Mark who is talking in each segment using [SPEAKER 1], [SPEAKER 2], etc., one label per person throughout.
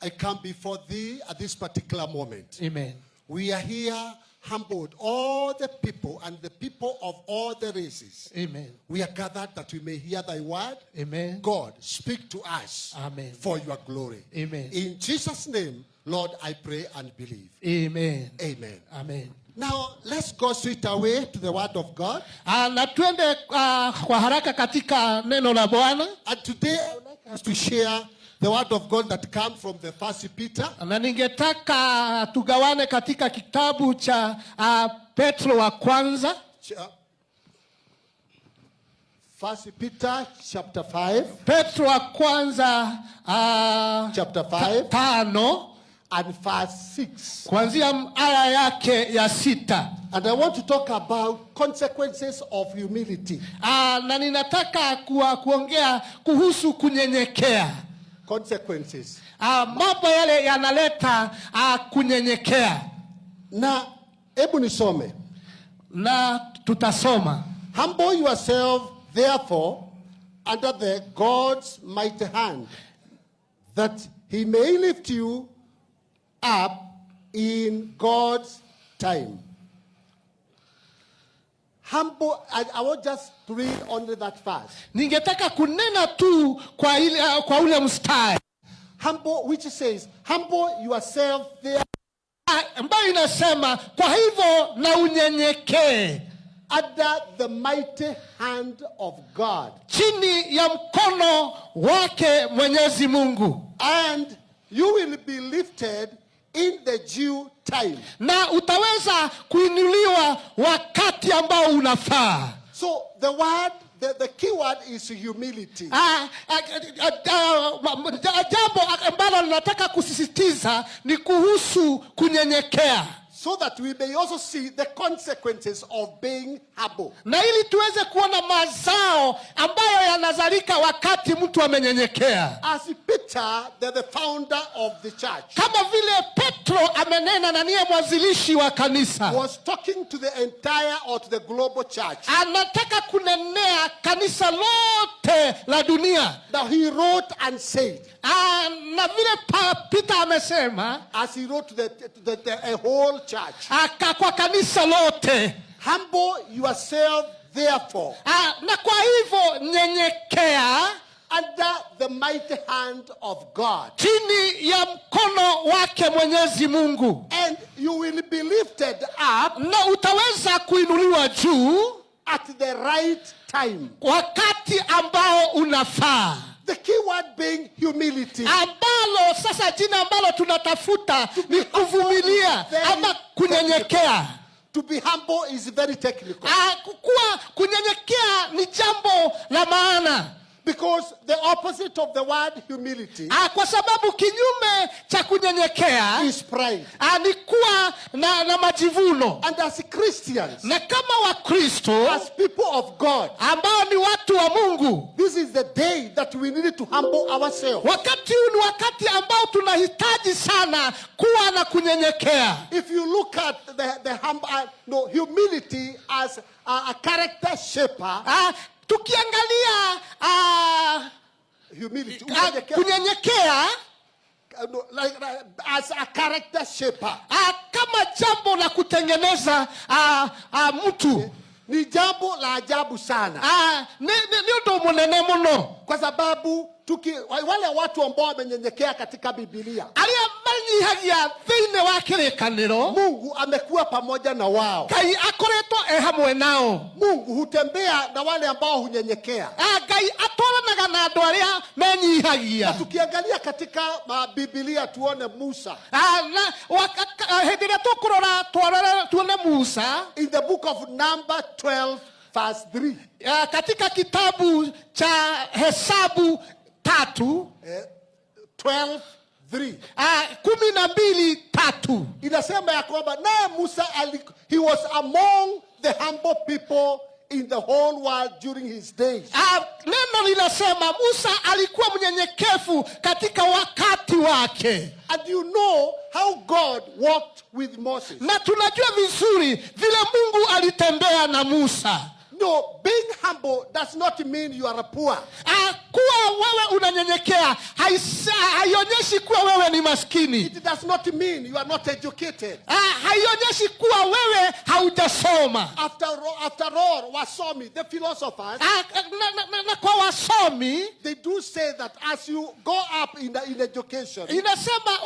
[SPEAKER 1] I come before thee at this particular moment.
[SPEAKER 2] Amen.
[SPEAKER 1] We are here humbled, all the people and the people of all the races.
[SPEAKER 2] Amen.
[SPEAKER 1] We are gathered that we may hear thy word.
[SPEAKER 2] Amen.
[SPEAKER 1] God, speak to us.
[SPEAKER 2] Amen.
[SPEAKER 1] For your glory.
[SPEAKER 2] Amen.
[SPEAKER 1] In Jesus' name, Lord, I pray and believe.
[SPEAKER 2] Amen.
[SPEAKER 1] Amen.
[SPEAKER 2] Amen.
[SPEAKER 1] Now, let's go straight away to the word of God.
[SPEAKER 2] Na tuende kwa haraka katika neno la Bwana.
[SPEAKER 1] And today, I would like us to share the word of God that comes from the First Peter,
[SPEAKER 2] Na ningetaka tugawane katika kitabu cha Petro wa kwanza.
[SPEAKER 1] First Peter chapter 5,
[SPEAKER 2] Petro wa kwanza
[SPEAKER 1] chapter 5
[SPEAKER 2] 5
[SPEAKER 1] and verse 6.
[SPEAKER 2] kuanzia aya yake ya 6.
[SPEAKER 1] And I want to talk about consequences of humility.
[SPEAKER 2] Na ninataka kuongea kuhusu kunyenyekea.
[SPEAKER 1] Consequences.
[SPEAKER 2] Mambo yale yanaleta kunyenyekea.
[SPEAKER 1] Na hebu nisome.
[SPEAKER 2] Na tutasoma.
[SPEAKER 1] Humble yourself therefore under the God's mighty hand, that he may lift you up in God's time. Humble, I want just to read only that verse.
[SPEAKER 2] Ningetaka kunena tu kwa ule mstari.
[SPEAKER 1] Humble, which says, humble yourself there
[SPEAKER 2] Ambayo inasema kwa hivyo na unyenyekee
[SPEAKER 1] under the mighty hand of God,
[SPEAKER 2] chini ya mkono wake Mwenyezi Mungu,
[SPEAKER 1] and you will be lifted in the due time.
[SPEAKER 2] Na utaweza kuinuliwa wakati ambao unafaa.
[SPEAKER 1] So the key word is humility.
[SPEAKER 2] Jambo ambalo nataka kusisitiza ni kuhusu kunyenyekea.
[SPEAKER 1] So that we may also see the consequences of being humble.
[SPEAKER 2] Na ili tuweze kuona mazao ambayo yanazalika wakati mtu amenyenyekea.
[SPEAKER 1] As Peter, the founder of the church,
[SPEAKER 2] kama vile Petro amenena na niye mwanzilishi wa kanisa,
[SPEAKER 1] was talking to the entire or to the global church.
[SPEAKER 2] Anataka kunenea kanisa lote la dunia.
[SPEAKER 1] Now he wrote and said,
[SPEAKER 2] Na vile Peter amesema,
[SPEAKER 1] as he wrote to the whole church,
[SPEAKER 2] kwa kanisa lote,
[SPEAKER 1] humble yourself therefore
[SPEAKER 2] Na kwa hivyo nyenyekea
[SPEAKER 1] under the mighty hand of God,
[SPEAKER 2] chini ya mkono wake Mwenyezi Mungu,
[SPEAKER 1] and you will be lifted up
[SPEAKER 2] na utaweza kuinuliwa juu
[SPEAKER 1] at the right time.
[SPEAKER 2] wakati ambao unafaa.
[SPEAKER 1] The key word being humility.
[SPEAKER 2] Ambalo sasa jina ambalo tunatafuta ni kuvumilia ama kunyenyekea.
[SPEAKER 1] To be humble is very technical.
[SPEAKER 2] Kuwa kunyenyekea ni jambo la maana.
[SPEAKER 1] Because the opposite of the word humility
[SPEAKER 2] Kwa sababu kinyume cha kunyenyekea
[SPEAKER 1] is pride.
[SPEAKER 2] Ni kuwa na majivuno.
[SPEAKER 1] And as Christians,
[SPEAKER 2] na kama Wakristo,
[SPEAKER 1] as people of God,
[SPEAKER 2] ambao ni watu wa Mungu,
[SPEAKER 1] this is the day that we need to humble ourselves.
[SPEAKER 2] Wakati huu ni wakati ambao tunahitaji sana kuwa na kunyenyekea.
[SPEAKER 1] If you look at the humility as a character shaper,
[SPEAKER 2] Tukiangalia,
[SPEAKER 1] humility,
[SPEAKER 2] kunyenyekea,
[SPEAKER 1] no, like, as a character shaper.
[SPEAKER 2] Kama jambo la kutengeneza mtu.
[SPEAKER 1] Ni jambo la ajabu sana.
[SPEAKER 2] Ni ndo munene muno.
[SPEAKER 1] Kwa sababu wale watu ambao wamenyenyekea katika Biblia,
[SPEAKER 2] aria manyihagia thiini wa kirikaniro,
[SPEAKER 1] Mungu amekuwa pamoja na wao.
[SPEAKER 2] Ngai akoretwo e hamwe nao.
[SPEAKER 1] Mungu hutembea na wale ambao hunyenyekea.
[SPEAKER 2] Ngai atwaranaga na andu aria menyihagia.
[SPEAKER 1] Na tukiangalia katika Biblia tuone Musa.
[SPEAKER 2] Na hĩndĩ ĩrĩa tũkũrora twarore tuone Musa.
[SPEAKER 1] In the book of Number 12 verse 3.
[SPEAKER 2] Katika kitabu cha Hesabu 3.
[SPEAKER 1] 12:3.
[SPEAKER 2] 12:3.
[SPEAKER 1] Inasema ya kwamba naye Musa he was among the humble people in the whole world during his days.
[SPEAKER 2] Neno linasema Musa alikuwa mnyenyekevu katika wakati wake.
[SPEAKER 1] And you know how God walked with Moses.
[SPEAKER 2] Na tunajua vizuri vile Mungu alitembea na Musa.
[SPEAKER 1] No, being humble does not mean you are poor.
[SPEAKER 2] Kuwa wewe unanyenyekea haionyeshi kuwa wewe ni maskini.
[SPEAKER 1] It does not mean you are not educated.
[SPEAKER 2] Haionyeshi kuwa wewe haujasoma.
[SPEAKER 1] After all, Wasomi, the philosophers,
[SPEAKER 2] Na kwa wasomi,
[SPEAKER 1] they do say that as you go up in education,
[SPEAKER 2] inasema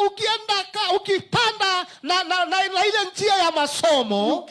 [SPEAKER 2] ukipanda na ile njia ya masomo,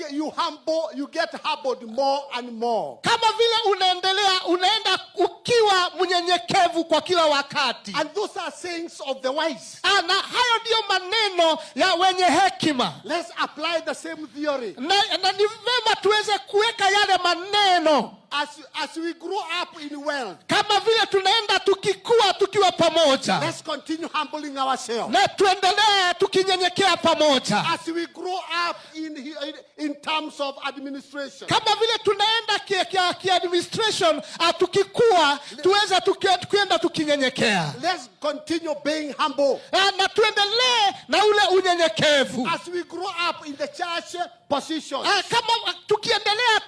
[SPEAKER 1] you get humbled more and more.
[SPEAKER 2] Kama vile unaendelea, unaenda ukiwa mnyenyekevu kwa kila wakati.
[SPEAKER 1] And those are sayings of the wise.
[SPEAKER 2] Na hayo ndiyo maneno ya wenye hekima.
[SPEAKER 1] Let's apply the same theory.
[SPEAKER 2] Na ni vema tuweze kuweka yale maneno.
[SPEAKER 1] As we grow up in wealth,
[SPEAKER 2] Kama vile tunaenda tukikua tukiwa pamoja,
[SPEAKER 1] let's continue humbling ourselves.
[SPEAKER 2] Na tuendelee tukinyenyekea pamoja.
[SPEAKER 1] As we grow up in terms of administration,
[SPEAKER 2] Kama vile tunaenda ki administration, tukikua tuweze tukienda tukinyenyekea.
[SPEAKER 1] Let's continue being humble.
[SPEAKER 2] Na tuendelee na ule unyenyekevu.
[SPEAKER 1] As we grow up in the church position,
[SPEAKER 2] Kama tukiendelea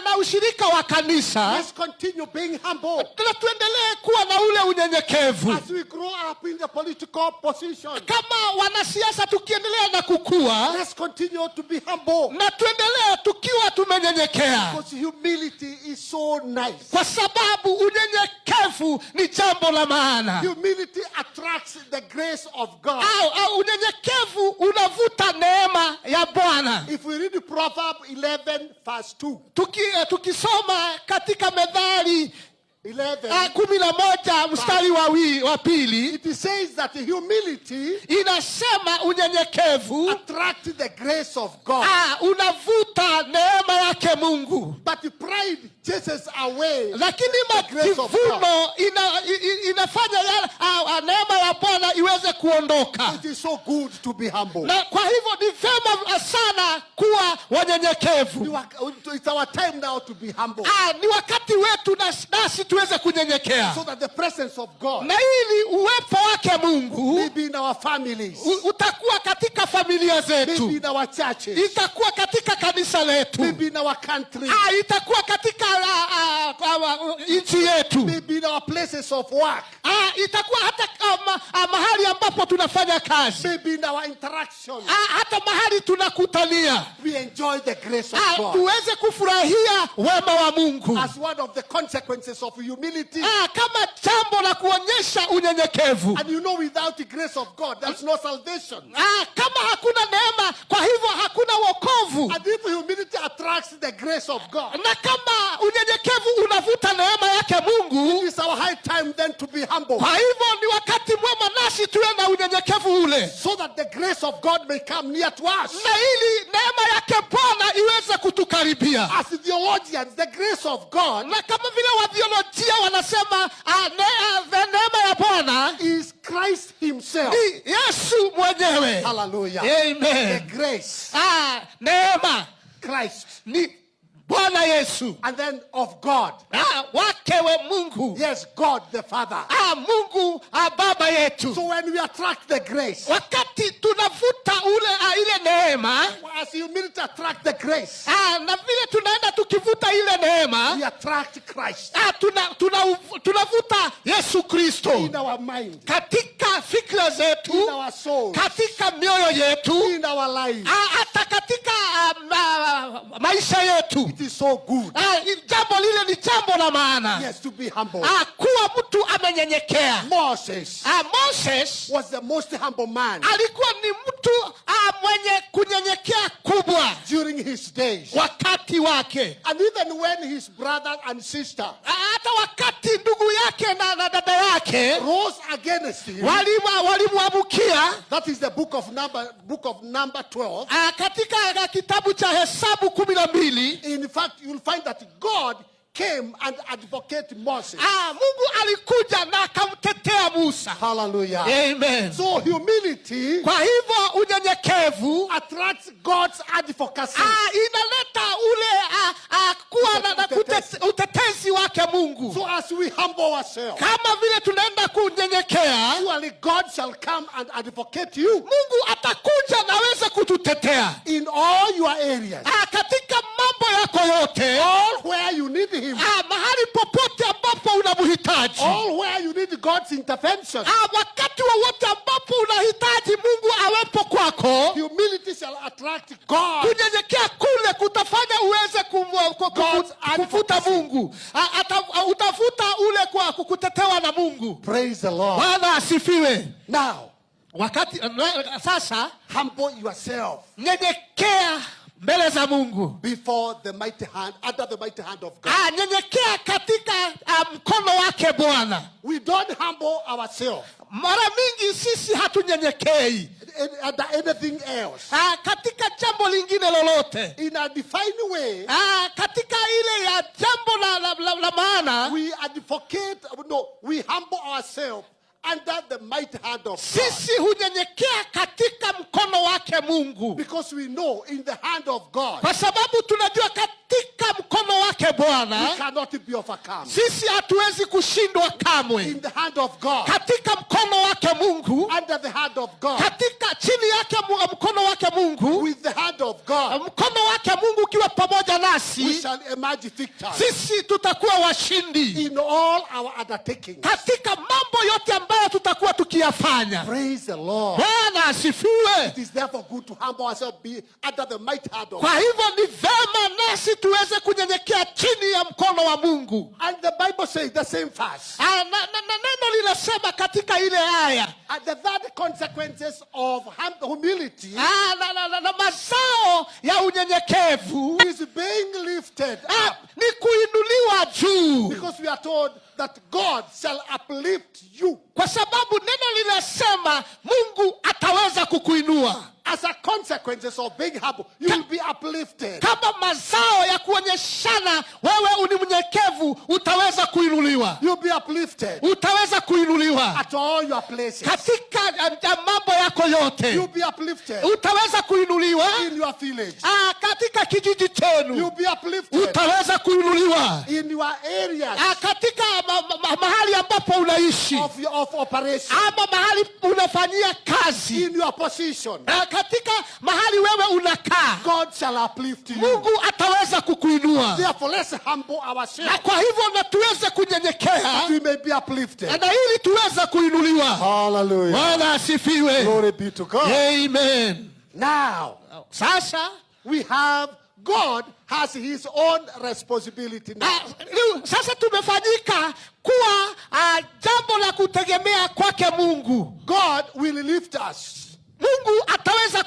[SPEAKER 2] na ushirika wa kanisa,
[SPEAKER 1] let's continue being humble.
[SPEAKER 2] Na tuendelee kuwa na ule unyenyekevu.
[SPEAKER 1] As we grow up in the political position,
[SPEAKER 2] Kama wanasiasa tukiendelea na kukua,
[SPEAKER 1] let's continue to be humble.
[SPEAKER 2] Na tuendelee tukiwa tumenyenyekea.
[SPEAKER 1] Because humility is so nice.
[SPEAKER 2] Kwa sababu unyenyekevu ni jambo la maana.
[SPEAKER 1] Humility attracts the grace of God.
[SPEAKER 2] Au unyenyekevu unavuta neema ya Bwana.
[SPEAKER 1] If we read Proverb 11, verse 2,
[SPEAKER 2] Tukisoma katika Methali
[SPEAKER 1] 11,
[SPEAKER 2] 11 mstari wa pili,
[SPEAKER 1] it says that humility
[SPEAKER 2] inasema unyenyekevu
[SPEAKER 1] attracts the grace of God.
[SPEAKER 2] Unavuta neema yake Mungu.
[SPEAKER 1] But pride chases away
[SPEAKER 2] Lakini
[SPEAKER 1] the grace of God.
[SPEAKER 2] majivuno inafanya neema ya Bwana iweze kuondoka.
[SPEAKER 1] It is so good to be humble.
[SPEAKER 2] Na kwa hivyo ni vyema sana kuwa wanyenyekevu.
[SPEAKER 1] It's our time now to be humble.
[SPEAKER 2] Ni wakati wetu nasi tuweze kunyenyekea.
[SPEAKER 1] So that the presence of God
[SPEAKER 2] Na ili uwepo wake Mungu
[SPEAKER 1] may be in our families,
[SPEAKER 2] utakuwa katika familia
[SPEAKER 1] may
[SPEAKER 2] zetu,
[SPEAKER 1] be in our churches,
[SPEAKER 2] itakuwa katika kanisa letu,
[SPEAKER 1] may be in our country,
[SPEAKER 2] itakuwa katika nchi yetu,
[SPEAKER 1] may be in our places of work,
[SPEAKER 2] itakuwa hata mahali ambapo tunafanya kazi,
[SPEAKER 1] may be in our interactions.
[SPEAKER 2] Hata mahali tunakutania,
[SPEAKER 1] We enjoy the grace of God
[SPEAKER 2] tuweze kufurahia wema wa Mungu
[SPEAKER 1] as one of the consequences of humility.
[SPEAKER 2] Kama jambo la kuonyesha unyenyekevu.
[SPEAKER 1] And without the grace of God, there's no salvation.
[SPEAKER 2] Kama hakuna neema, kwa hivyo hakuna wokovu.
[SPEAKER 1] And if humility attracts the grace of God,
[SPEAKER 2] Na kama unyenyekevu unavuta neema yake Mungu,
[SPEAKER 1] it is our high time then to be humble,
[SPEAKER 2] kwa hivyo ni wakati mwema nasi tuwe na unyenyekevu ule,
[SPEAKER 1] so that the grace of God may come near to us.
[SPEAKER 2] Na ili neema yake Bwana iweze kutukaribia.
[SPEAKER 1] As theologians, the grace of God
[SPEAKER 2] Na kama vile wathiolojia wanasema, neema ya Bwana
[SPEAKER 1] is Christ Himself.
[SPEAKER 2] Ni Yesu mwenyewe.
[SPEAKER 1] Hallelujah. The
[SPEAKER 2] Amen.
[SPEAKER 1] grace,
[SPEAKER 2] Neema
[SPEAKER 1] Christ,
[SPEAKER 2] ni Bwana Yesu.
[SPEAKER 1] And then of God.
[SPEAKER 2] Wake we Mungu.
[SPEAKER 1] Yes, God the Father.
[SPEAKER 2] Mungu Baba yetu.
[SPEAKER 1] So when we attract the grace,
[SPEAKER 2] Wakati tunavuta ile neema,
[SPEAKER 1] as humility attract the grace,
[SPEAKER 2] na vile tunaenda tukivuta ile neema,
[SPEAKER 1] we attract Christ
[SPEAKER 2] tunavuta Yesu Kristo
[SPEAKER 1] in our mind,
[SPEAKER 2] katika fikra zetu,
[SPEAKER 1] in our soul,
[SPEAKER 2] katika mioyo yetu,
[SPEAKER 1] in our lives.
[SPEAKER 2] Hata katika maisha yetu.
[SPEAKER 1] It is so good.
[SPEAKER 2] Jambo lile ni jambo la maana.
[SPEAKER 1] Yes, to be humble.
[SPEAKER 2] Kuwa mtu amenyenyekea.
[SPEAKER 1] Moses
[SPEAKER 2] Moses
[SPEAKER 1] was the most humble man
[SPEAKER 2] alikuwa ni mtu mwenye kunyenyekea kubwa
[SPEAKER 1] during his days.
[SPEAKER 2] Wakati wake.
[SPEAKER 1] And even when his brother and sister
[SPEAKER 2] Hata wakati ndugu yake na dada yake
[SPEAKER 1] rose against him,
[SPEAKER 2] walimwamukia,
[SPEAKER 1] that is the book of Number 12.
[SPEAKER 2] Katika kitabu cha Hesabu 12,
[SPEAKER 1] In fact, you'll find that God came and advocated Moses.
[SPEAKER 2] Mungu alikuja na akamtetea Musa.
[SPEAKER 1] Hallelujah.
[SPEAKER 2] Amen.
[SPEAKER 1] So humility
[SPEAKER 2] Kwa hivyo unyenyekevu
[SPEAKER 1] attracts God's advocacy.
[SPEAKER 2] Inaleta ule kuwa na utetezi wake Mungu.
[SPEAKER 1] So as we humble ourselves,
[SPEAKER 2] Kama vile tunaenda kunyenyekea,
[SPEAKER 1] surely God shall come and advocate you
[SPEAKER 2] Mungu atakuja na aweze kututetea
[SPEAKER 1] in all your areas.
[SPEAKER 2] Katika mambo yako. yako yote,
[SPEAKER 1] all where you need Him,
[SPEAKER 2] mahali popote ambapo unamhitaji,
[SPEAKER 1] all where you need God's intervention,
[SPEAKER 2] wakati wowote ambapo unahitaji Mungu awepo kwako,
[SPEAKER 1] humility shall attract God.
[SPEAKER 2] Kunyenyekea kule kutafanya uweze
[SPEAKER 1] God's
[SPEAKER 2] kuvuta
[SPEAKER 1] advocacy.
[SPEAKER 2] Mungu. Utavuta ule kwa kutetewa na Mungu.
[SPEAKER 1] Praise the Lord.
[SPEAKER 2] Bwana asifiwe.
[SPEAKER 1] Now,
[SPEAKER 2] Wakati sasa,
[SPEAKER 1] humble yourself
[SPEAKER 2] nyenyekea mbele za Mungu.
[SPEAKER 1] Before the mighty hand, under the mighty hand of God.
[SPEAKER 2] Nyenyekea katika mkono wake Bwana.
[SPEAKER 1] We don't humble ourselves
[SPEAKER 2] Mara mingi sisi hatunyenyekei
[SPEAKER 1] under anything else.
[SPEAKER 2] Katika jambo lingine lolote.
[SPEAKER 1] In a defined way,
[SPEAKER 2] Katika ile ya jambo la maana,
[SPEAKER 1] we advocate, no, we humble ourselves under the mighty hand of God.
[SPEAKER 2] Sisi hunyenyekea katika mkono wake Mungu,
[SPEAKER 1] Because we know in the hand of God,
[SPEAKER 2] kwa sababu tunajua katika mkono wake
[SPEAKER 1] we
[SPEAKER 2] Bwana
[SPEAKER 1] cannot be overcome.
[SPEAKER 2] Sisi hatuwezi kushindwa kamwe.
[SPEAKER 1] In the hand of God,
[SPEAKER 2] Katika mkono wake Mungu,
[SPEAKER 1] under the hand of God,
[SPEAKER 2] katika chini yake mkono wake Mungu,
[SPEAKER 1] with the hand of God,
[SPEAKER 2] mkono wake Mungu ukiwa pamoja
[SPEAKER 1] we
[SPEAKER 2] nasi,
[SPEAKER 1] shall emerge victors
[SPEAKER 2] sisi tutakuwa washindi
[SPEAKER 1] in all our undertakings.
[SPEAKER 2] Katika mambo yote ambayo tutakuwa tukiyafanya.
[SPEAKER 1] Praise the Lord.
[SPEAKER 2] Bwana asifiwe.
[SPEAKER 1] It is therefore good to humble ourselves, be under the mighty hand of
[SPEAKER 2] Kwa
[SPEAKER 1] God.
[SPEAKER 2] hivyo ni vema nasi tuweze kunyenyekea chini ya mkono wa Mungu.
[SPEAKER 1] And the Bible says the same verse.
[SPEAKER 2] Na neno linasema katika ile aya,
[SPEAKER 1] And the third consequences of humility
[SPEAKER 2] na mazao ya unyenyekevu
[SPEAKER 1] is being lifted up.
[SPEAKER 2] Ni kuinuliwa juu,
[SPEAKER 1] Because we are told that God shall uplift you.
[SPEAKER 2] Kwa sababu neno linasema Mungu ataweza kukuinua.
[SPEAKER 1] As a consequences of being humble, you will be uplifted.
[SPEAKER 2] Kama mazao ya kuonyeshana wewe ni mnyenyekevu, utaweza kuinuliwa.
[SPEAKER 1] You'll be uplifted
[SPEAKER 2] Utaweza kuinuliwa
[SPEAKER 1] at all your places.
[SPEAKER 2] Katika mambo yako yote.
[SPEAKER 1] You'll be uplifted
[SPEAKER 2] Utaweza kuinuliwa
[SPEAKER 1] in your village.
[SPEAKER 2] Katika kijiji chenu.
[SPEAKER 1] You'll be uplifted
[SPEAKER 2] Utaweza kuinuliwa
[SPEAKER 1] in your areas
[SPEAKER 2] katika mahali ambapo unaishi
[SPEAKER 1] of operation,
[SPEAKER 2] ama mahali unafanyia kazi,
[SPEAKER 1] in your position.
[SPEAKER 2] Katika mahali wewe unakaa.
[SPEAKER 1] God shall uplift you.
[SPEAKER 2] Mungu ataweza kukuinua.
[SPEAKER 1] Therefore, let's humble ourselves
[SPEAKER 2] Na kwa hivyo na tuweze kunyenyekea
[SPEAKER 1] that we may be uplifted.
[SPEAKER 2] Na ili tuweze kuinuliwa.
[SPEAKER 1] Hallelujah.
[SPEAKER 2] Bwana asifiwe.
[SPEAKER 1] Glory be to God.
[SPEAKER 2] Amen.
[SPEAKER 1] Now,
[SPEAKER 2] Sasa
[SPEAKER 1] we have God has his own responsibility now.
[SPEAKER 2] Sasa tumefanyika kuwa jambo la kutegemea kwake Mungu.
[SPEAKER 1] God will lift us.
[SPEAKER 2] Mungu ataweza